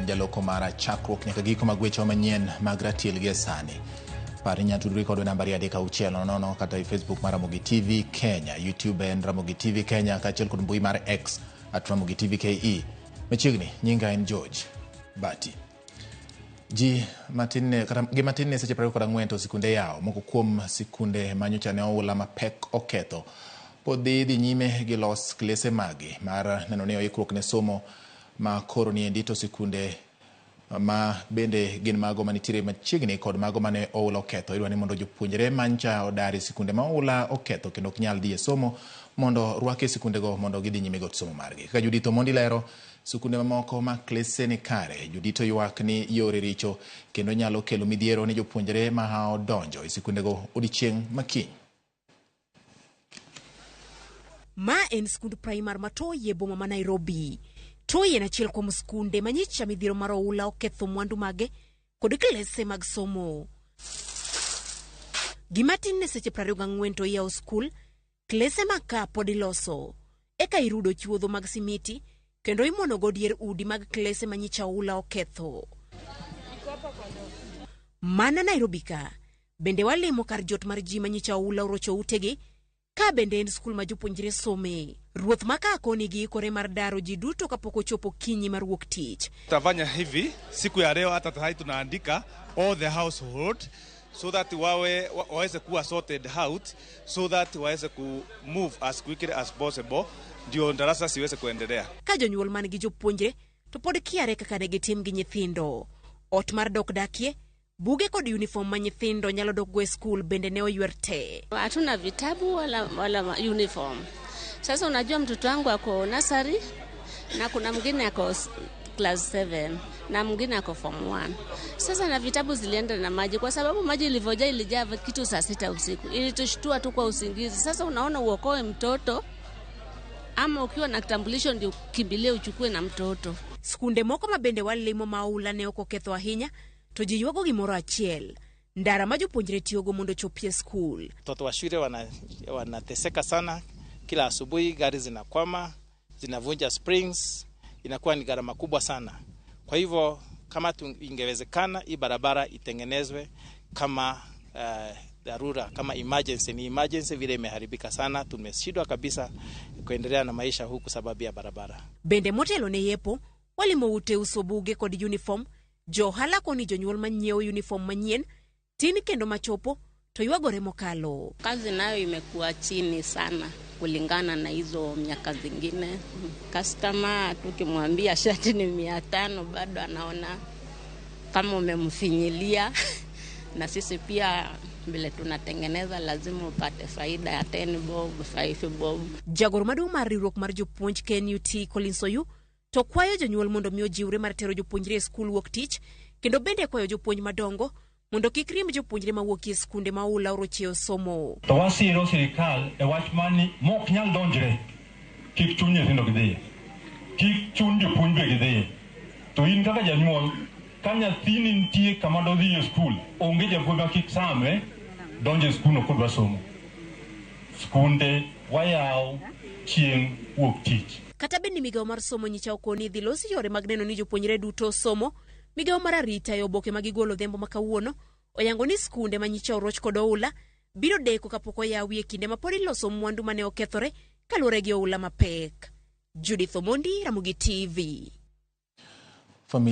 En jaloko mara chakruok nyaka giko mag weche manyien mag ratiel gi e sani. Par ni inyalo tudri kodwa e namba 23600 kata e Facebook mar Ramogi TV Kenya, YouTube en Ramogi TV Kenya kaachiel kod mbui mar X at Ramogi TV KE. Machiegni, nyinga en George Bati. Ji matin ne kata gi matin ne seche 24 to sikunde yawo. Moko kuom sikunde ma nyocha ne oula mapek oketho pod dhi dhi nyime gi los klese magi mar neno ni oikruok ne somo ma koro niendi to sikunde ma bende gin mago manitiere machiegni kod mago mane oula oketho. Idwa ni mondo jopuonjre mancha odar e sikunde ma oula oketho kendo ok nyal dhi e somo mondo rwak e sikundego mondo gidhi nyime kod somo margi. Kaka Judith Omondi lero, Sikunde mamoko ma klese ni kare, jodito ywak ni yore richo kendo nyalo kelo midhiero ne jopuonjre ma hao donjo e sikundego odiechieng' ma kiny. Ma en skund primar ma Toi e boma ma Nairobi. Toi en achiel kuom skunde ma nyicha midhiero mar oula oketho mwandu mage kod klese mag somo. Gima tin ne seche 24 to iyawo skul, Klese mag ka pod iloso. Eka irudo chuodho mag simiti kendo imuonogo dier udi mag klese ma nyicha oula oketho. Mana Nairobi ka, bende walimo kar jot mar ji ma nyicha oula orocho utegi, ka bende en skul ma jopuonjre some. Ruoth ma ka koni giikore mar daro ji duto kapok ochopo okinyi mar wuok tich. Tutafanya hivi siku ya leo, hata tayari tunaandika all the household so that wawe waweze kuwa sorted out so that waweze ku move as quickly as possible ndio darasa siweze kuendelea. Ka jonyuol man gi jopuonjre to pod kiare kaka ne gitim gi nyithindo. Ot mar dok dakie, buge kod uniform ma nyithindo nyalo dokgo e skul bende ne oywer te. Hatuna vitabu wala, wala uniform. Sasa unajua mtoto wangu ako nursery na kuna mwingine ako class 7 na mwingine ako form 1. Sasa na vitabu zilienda na maji, kwa sababu maji ilivyojaa ilijaa kitu saa sita usiku, ilitushtua tu kwa usingizi. Sasa unaona, uokoe mtoto ama ukiwa na kitambulisho ndio ukimbilie uchukue na mtoto. Skunde moko ma bende walimo ma oula ne ok oketho ahinya to ji ywago gimoro achiel, ndara ma jopuonjre tiyogo mondo ochopie skul. Watoto wa shule wanateseka sana, kila asubuhi gari zinakwama, zinavunja springs, inakuwa ni gharama kubwa sana. Kwa hivyo kama ingewezekana hii barabara itengenezwe kama dharura, kama emergency, ni emergency vile imeharibika sana, tumeshindwa kabisa kuendelea na maisha huku sababu ya barabara. Bende motelo ne yepo, walimo ute uso buge kod uniform, jo ohala koni jonyuol manyiewo uniform manyien tin kendo machopo to ywagore mokalo. Kazi nayo imekuwa chini sana kulingana na hizo miaka zingine. Customer tukimwambia shati ni 500 bado anaona kama umemfinyilia na sisi pia vile tunatengeneza lazima upate faida ya 10 bob, 5 bob. Jagoro maduong' mar riwruok mar jopuonj KNUT Collins Oyu to kwayo jonyuol mondo mi ojiwre mar tero jopuonjre e skul wuok tich kendo bende kwayo jopuonj madongo mondo kik riemb jopuonjre mawuok e skunde ma oula orochieyo somo. To wasiro sirikal e wach mani mok nyal donjre, kik chun nyithindo gidhiye, kik chun jopuonj be gidhiye. To in kaka janyuol, ka nyathini nitie kama dodhi e skul, onge japuonj ma kik same donjo e skul no kodwa somo. Skunde wayawo chieng' wuok tich. Kata bed ni migawo mar somo nyicha okoni idhi los yore mag neno ni jopuonjre duto somo, migawo mar arita e oboke ma gigolo odhiambo ma kawuono oyango ni skunde ma nyicha oroch kod oula biro deko kapok oyawi e kinde ma pod iloso mwandu mane okethore kaluwore gi oula mapek. Judith Omondi, Ramogi TV.